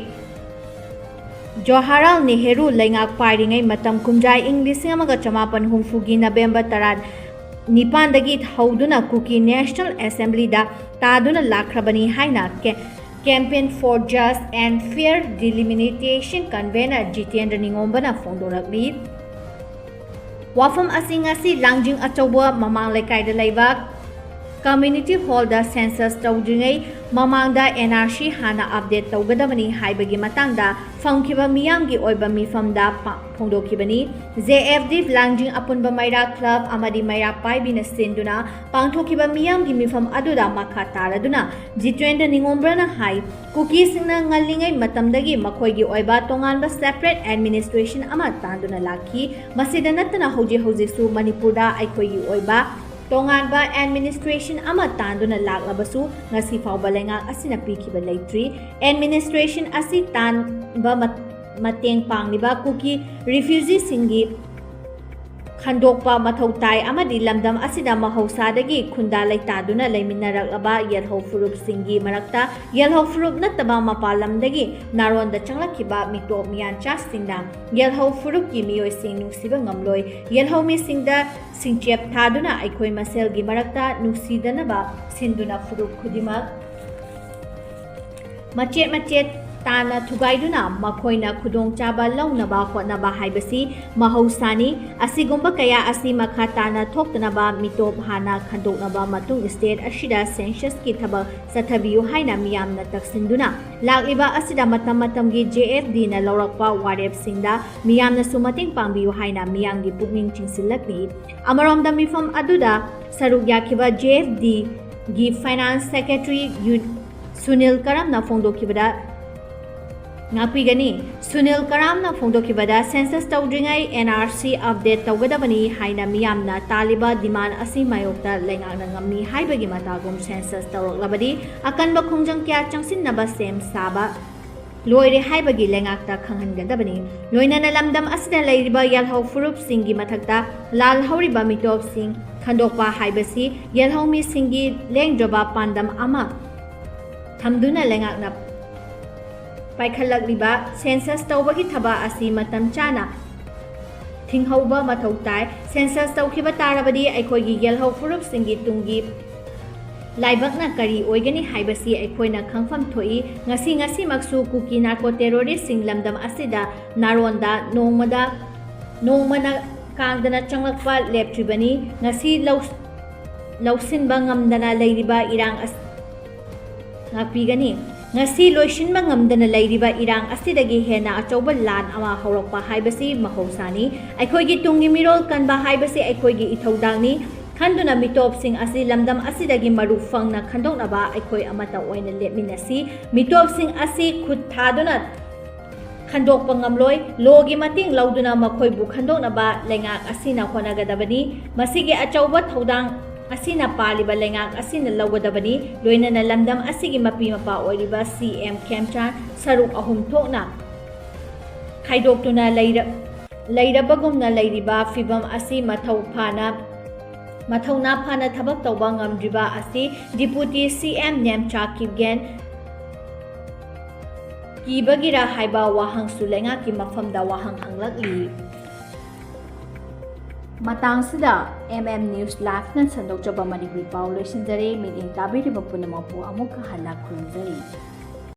ꯖꯋꯥꯍꯔꯂꯥꯜ ꯅꯦꯍꯔꯨ ꯂꯩꯉꯥꯛ ꯄꯥꯏꯔꯤꯉꯩ ꯃꯇꯝ, ꯀꯨꯝꯖꯥ ꯏꯪ ꯂꯤꯁꯤꯡ ꯑꯃꯒ ꯆꯃꯥꯄꯟ ꯍꯨꯝꯐꯨꯒꯤ ꯅꯕꯦꯝꯕꯔ ꯇꯔꯥ ꯅꯤꯄꯥꯟꯗꯒꯤ ꯍꯧꯗꯨꯅ ꯀꯨꯀꯤ ꯅꯦꯁꯅꯦꯜ ꯑꯦꯁꯦꯝꯕ꯭ꯂꯤꯗ ꯇꯥꯗꯨꯅ ꯂꯥꯛꯈ꯭ꯔꯕꯅꯤ ꯍꯥꯏꯅ ꯀꯦ-, Campaign for Just and Fair Delimitation convener Jitendra ꯅꯤꯉꯣꯝꯕꯅ ꯐꯣꯡꯗꯣꯔꯛꯂꯤ꯫ ꯋꯥꯐꯝ ꯑꯁꯤ ꯉꯁꯤ ꯂꯥꯡꯖꯤꯡ ꯑꯆꯧꯕ ꯃꯃꯥꯡ ꯂꯩꯀꯥꯏꯗ ꯂꯩꯕ Community Hall ꯗ census ꯇꯧꯗ꯭ꯔꯤꯉꯩ ꯃꯃꯥꯡꯗ N R C ꯍꯥꯟꯅ update ꯇꯧꯒꯗꯕꯅꯤ ꯍꯥꯏꯕꯒꯤ ꯃꯇꯥꯡꯗ ꯐꯪꯈꯤꯕ ꯃꯤꯌꯥꯝꯒꯤ ꯑꯣꯏꯕ ꯃꯤꯐꯝꯗ ꯄꯥ-, ꯐꯣꯡꯗꯣꯛꯈꯤꯕꯅꯤ꯫ J F D ꯂꯥꯡꯖꯤꯡ ꯑꯄꯨꯟꯕ ꯃꯩꯔꯥ club ꯑꯃꯗꯤ ꯃꯩꯔꯥ ꯄꯥꯏꯕꯤꯅ ꯁꯤꯟꯗꯨꯅ ꯄꯥꯡꯊꯣꯛꯈꯤꯕ ꯃꯤꯌꯥꯝꯒꯤ ꯃꯤꯐꯝ ꯑꯗꯨꯗ ꯃꯈꯥ ꯇꯥꯔꯗꯨꯅ ꯖꯤꯇꯦꯟꯗ꯭ꯔ ꯅꯤꯡꯉꯣꯝꯕ꯭ꯔꯅ ꯍꯥꯏ, ꯀꯨꯀꯤꯁꯤꯡꯅ ꯉꯜꯂꯤꯉꯩ ꯃꯇꯝꯗꯒꯤ ꯃꯈꯣꯏꯒꯤ ꯑꯣꯏꯕ ꯇꯣꯉꯥꯟꯕ separate administration ꯑꯃ ꯇꯥꯟꯗꯨꯅ ꯂꯥꯛꯈꯤ꯫ ꯃꯁꯤꯗ ꯅꯠꯇꯅ ꯍꯧꯖꯤꯛ ꯍꯧꯖꯤꯛꯁꯨ ꯃꯅꯤꯄꯨꯔꯗ ꯑꯩꯈꯣꯏꯒꯤ ꯑꯣꯏꯕ ꯇꯣꯉꯥꯟꯕ administration ꯑꯃ ꯇꯥꯟꯗꯨꯅ ꯂꯥꯛꯂꯕꯁꯨ ꯉꯁꯤ ꯐꯥꯎꯕ ꯂꯩꯉꯥꯛ ꯑꯁꯤꯅ ꯄꯤꯈꯤꯕ ꯂꯩꯇ꯭ꯔꯤ꯫ Administration ꯑꯁꯤ ꯇꯥꯟꯕ ꯃꯠ-, ꯃꯇꯦꯡ ꯄꯥꯡꯂꯤꯕ ꯀꯨꯀꯤ refugeeꯁꯤꯡꯒꯤ ꯈꯟꯗꯣꯛꯄ ꯃꯊꯧ ꯇꯥꯏ ꯑꯃꯗꯤ ꯂꯝꯗꯝ ꯑꯁꯤꯗ ꯃꯍꯧꯁꯥꯗꯒꯤ ꯈꯨꯟꯗꯥ ꯂꯩꯇꯥꯗꯨꯅ ꯂꯩꯃꯤꯟꯅꯔꯛꯂꯕ ꯌꯦꯜꯍꯧ ꯐꯨꯔꯨꯞꯁꯤꯡꯒꯤ ꯃꯔꯛꯇ ꯌꯦꯜꯍꯧ ꯐꯨꯔꯨꯞ ꯅꯠꯇꯕ ꯃꯄꯥꯟ ꯂꯝꯗꯒꯤ ꯅꯥꯔꯣꯟꯗ ꯆꯪꯂꯛꯈꯤꯕ ꯃꯤꯇꯣꯞ ꯃꯤꯌꯥꯟꯆꯥꯁꯤꯡꯅ ꯌꯦꯜꯍꯧ ꯐꯨꯔꯨꯞꯀꯤ ꯃꯤꯑꯣꯏꯁꯤꯡ ꯅꯨꯡꯁꯤꯕ ꯉꯝꯂꯣꯏ꯫ ꯌꯦꯜꯍꯧ ꯃꯤꯁꯤꯡꯗ ꯁꯤꯡꯆꯦꯞ ꯊꯥꯗꯨꯅ ꯑꯩꯈꯣꯏ ꯃꯁꯦꯜꯒꯤ ꯃꯔꯛꯇ ꯅꯨꯡꯁꯤꯗꯅꯕ ꯁꯤꯟꯗꯨꯅ ꯐꯨꯔꯨꯞ ꯈꯨꯗꯤꯡꯃꯛ ꯃꯆꯦꯠ ꯃꯆꯦꯠ ꯇꯥꯅ ꯊꯨꯒꯥꯏꯗꯨꯅ ꯃꯈꯣꯏꯅ ꯈꯨꯗꯣꯡꯆꯥꯕ ꯂꯧꯅꯕ ꯍꯣꯠꯅꯕ ꯍꯥꯏꯕꯁꯤ ꯃꯍꯧꯁꯥꯅꯤ꯫ ꯑꯁꯤꯒꯨꯝꯕ ꯀꯌꯥ ꯑꯁꯤ ꯃꯈꯥ ꯇꯥꯅ ꯊꯣꯛꯇꯅꯕ ꯃꯤꯇꯣꯞ ꯍꯥꯟꯅ ꯈꯟꯗꯣꯛꯂꯕ ꯃꯇꯨꯡ state ꯑꯁꯤꯗ censusꯀꯤ ꯊꯕꯛ ꯆꯠꯊꯕꯤꯌꯨ ꯍꯥꯏꯅ ꯃꯤꯌꯥꯝꯅ ꯇꯛꯁꯤꯟꯗꯨꯅ ꯂꯥꯛꯂꯤꯕ ꯑꯁꯤꯗ ꯃꯇꯝ ꯃꯇꯝꯒꯤ J F Dꯅ ꯂꯧꯔꯛꯄ ꯋꯥꯔꯦꯞꯁꯤꯡꯗ ꯃꯤꯌꯥꯝꯅꯁꯨ ꯃꯇꯦꯡ ꯄꯥꯡꯕꯤꯌꯨ ꯍꯥꯏꯅ ꯃꯤꯌꯥꯝꯒꯤ ꯄꯨꯛꯅꯤꯡ ꯆꯤꯡꯁꯤꯜꯂꯛꯂꯤ꯫ ꯑꯃꯔꯣꯝꯗ ꯃꯤꯐꯝ ꯑꯗꯨꯗ ꯁꯔꯨꯛ ꯌꯥꯈꯤꯕ J F Dꯒꯤ finance secretary ꯌꯨ-, ꯁꯨꯅꯤꯜ ꯀꯔꯝꯅ ꯐꯣꯡꯗꯣꯛꯈꯤꯕꯗ, ꯉꯥꯛꯄꯤꯒꯅꯤ꯫ ꯁꯨꯅꯤꯜ ꯀꯔꯝꯅ ꯐꯣꯡꯗꯣꯛꯈꯤꯕꯗ, census ꯇꯧꯗ꯭ꯔꯤꯉꯩ N R C update ꯇꯧꯒꯗꯕꯅꯤ ꯍꯥꯏꯅ ꯃꯤꯌꯥꯝꯅ ꯇꯥꯜꯂꯤꯕ demand ꯑꯁꯤ ꯃꯥꯌꯣꯛꯇ ꯂꯩꯉꯥꯛꯅ ꯉꯝꯃꯤ ꯍꯥꯏꯕꯒꯤ ꯃꯇꯥꯒꯨꯝ census ꯇꯧꯔꯛꯂꯕꯗꯤ ꯑꯀꯟꯕ ꯈꯣꯡꯖꯪ ꯀꯌꯥ ꯆꯪꯁꯤꯟꯅꯕ ꯁꯦꯝ ꯁꯥꯕ ꯂꯣꯏꯔꯦ ꯍꯥꯏꯕꯒꯤ ꯂꯩꯉꯥꯛꯇ ꯈꯪꯍꯟꯒꯗꯕꯅꯤ꯫ ꯂꯣꯏꯅꯅ ꯂꯝꯗꯝ ꯑꯁꯤꯗ ꯂꯩꯔꯤꯕ ꯌꯦꯜꯍꯧ ꯐꯨꯔꯨꯞꯁꯤꯡꯒꯤ ꯃꯊꯛꯇ ꯂꯥꯜꯍꯧꯔꯤꯕ ꯃꯤꯇꯣꯞꯁꯤꯡ ꯈꯟꯗꯣꯛꯄ ꯍꯥꯏꯕꯁꯤ ꯌꯦꯜꯍꯧ ꯃꯤꯁꯤꯡꯒꯤ ꯂꯦꯡꯗ꯭ꯔꯕ ꯄꯥꯟꯗꯝ ꯑꯃ ꯊꯝꯗꯨꯅ ꯂꯩꯉꯥꯛꯅ ꯄꯥꯏꯈꯠꯂꯛꯂꯤꯕ census ꯇꯧꯕꯒꯤ ꯊꯕꯛ ꯑꯁꯤ ꯃꯇꯝ ꯆꯥꯅ ꯊꯤꯡꯍꯧꯕ ꯃꯊꯧ ꯇꯥꯏ꯫ Census ꯇꯧꯈꯤꯕ ꯇꯥꯔꯕꯗꯤ ꯑꯩꯈꯣꯏꯒꯤ ꯌꯦꯜꯍꯧ ꯐꯨꯔꯨꯞꯁꯤꯡꯒꯤ ꯇꯨꯡꯒꯤ ꯂꯥꯏꯕꯛꯅ ꯀꯔꯤ ꯑꯣꯏꯒꯅꯤ ꯍꯥꯏꯕꯁꯤ ꯑꯩꯈꯣꯏꯅ ꯈꯪꯐꯝ ꯊꯣꯛꯏ꯫ ꯉꯁꯤ ꯉꯁꯤꯃꯛꯁꯨ ꯀꯨꯀꯤ narco terroristꯁꯤꯡ ꯂꯝꯗꯝ ꯑꯁꯤꯗ ꯅꯥꯔꯣꯟꯗ ꯅꯣꯡꯃꯗ, ꯅꯣꯡꯃꯅ ꯀꯥꯡꯗꯅ ꯆꯪꯂꯛꯄ ꯂꯦꯞꯇ꯭ꯔꯤꯕꯅꯤ꯫ ꯉꯁꯤ ꯂꯧ-, ꯂꯧꯁꯤꯟꯕ ꯉꯝꯗꯅ ꯂꯩꯔꯤꯕ ꯏꯔꯥꯡ ꯑꯁ-, ꯉꯥꯛꯄꯤꯒꯅꯤ꯫ ꯉꯁꯤ ꯂꯣꯏꯁꯤꯟꯕ ꯉꯝꯗꯅ ꯂꯩꯔꯤꯕ ꯏꯔꯥꯡ ꯑꯁꯤꯗꯒꯤ ꯍꯦꯟꯅ ꯑꯆꯧꯕ ꯂꯥꯟ ꯑꯃ ꯍꯧꯔꯛꯄ ꯍꯥꯏꯕꯁꯤ ꯃꯍꯧꯁꯥꯅꯤ꯫ ꯑꯩꯈꯣꯏꯒꯤ ꯇꯨꯡꯒꯤ ꯃꯤꯔꯣꯜ ꯀꯟꯕ ꯍꯥꯏꯕꯁꯤ ꯑꯩꯈꯣꯏꯒꯤ ꯏꯊꯧꯗꯥꯡꯅꯤ꯫ ꯈꯟꯗꯨꯅ ꯃꯤꯇꯣꯞꯁꯤꯡ ꯑꯁꯤ ꯂꯝꯗꯝ ꯑꯁꯤꯗꯒꯤ ꯃꯔꯨ ꯐꯪꯅ ꯈꯟꯗꯣꯛꯅꯕ ꯑꯩꯈꯣꯏ ꯑꯃꯠꯇ ꯑꯣꯏꯅ ꯂꯦꯞꯃꯤꯟꯅꯁꯤ꯫ ꯃꯤꯇꯣꯞꯁꯤꯡ ꯑꯁꯤ ꯈꯨꯠ ꯊꯥꯗꯨꯅ ꯈꯟꯗꯣꯛꯄ ꯉꯝꯂꯣꯏ꯫ ꯂꯣꯒꯤ ꯃꯇꯦꯡ ꯂꯧꯗꯨꯅ ꯃꯈꯣꯏꯕꯨ ꯈꯟꯗꯣꯛꯅꯕ ꯂꯩꯉꯥꯛ ꯑꯁꯤꯅ ꯍꯣꯠꯅꯒꯗꯕꯅꯤ꯫ ꯃꯁꯤꯒꯤ ꯑꯆꯧꯕ ꯊꯧꯗꯥꯡ ꯑꯁꯤꯅ ꯄꯥꯜꯂꯤꯕ ꯂꯩꯉꯥꯛ ꯑꯁꯤꯅ ꯂꯧꯒꯗꯕꯅꯤ꯫ ꯂꯣꯏꯅꯅ ꯂꯝꯗꯝ ꯑꯁꯤꯒꯤ ꯃꯄꯤ ꯃꯄꯥ ꯑꯣꯏꯔꯤꯕ ꯁꯤ ꯑꯦꯝ ꯈꯦꯝꯆꯥꯟ ꯁꯔꯨꯛ ꯑꯍꯨꯝ ꯊꯣꯛꯅ ꯈꯥꯏꯗꯣꯛꯇꯨꯅ ꯂꯩꯔ-, ꯂꯩꯔꯕꯒꯨꯝꯅ ꯂꯩꯔꯤꯕ ꯐꯤꯚꯝ ꯑꯁꯤ ꯃꯊꯧ ꯐꯥꯅ, ꯃꯊꯧꯅꯥ ꯐꯥꯅ ꯊꯕꯛ ꯇꯧꯕ ꯉꯝꯗ꯭ꯔꯤꯕ ꯑꯁꯤ ꯗꯤꯄꯨꯇꯤ ꯁꯤ ꯑꯦꯝ ꯅꯦꯝꯆꯥ ꯀꯤꯞꯒꯦꯟ ꯀꯤꯕꯒꯤꯔ ꯍꯥꯏꯕ ꯋꯥꯍꯪꯁꯨ ꯂꯩꯉꯥꯛꯀꯤ ꯃꯐꯝꯗ ꯋꯥꯍꯪ ꯍꯪꯂꯛꯂꯤ꯫ ꯃꯇꯥꯡꯁꯤꯗ ꯑꯦꯝ ꯑꯦꯝ ꯅ꯭ꯌꯨꯁ ꯂꯥꯏꯚꯅ ꯁꯟꯗꯣꯛꯆꯕ ꯃꯅꯤꯄꯨꯔꯤ ꯄꯥꯎ ꯂꯣꯏꯁꯤꯟꯖꯔꯦ꯫ ꯃꯤꯠꯌꯦꯡ ꯇꯥꯕꯤꯔꯤꯕ ꯄꯨꯝꯅꯃꯛꯄꯨ ꯑꯃꯨꯛꯀ ꯍꯟꯅ ꯈꯨꯔꯨꯝꯖꯔꯤ꯫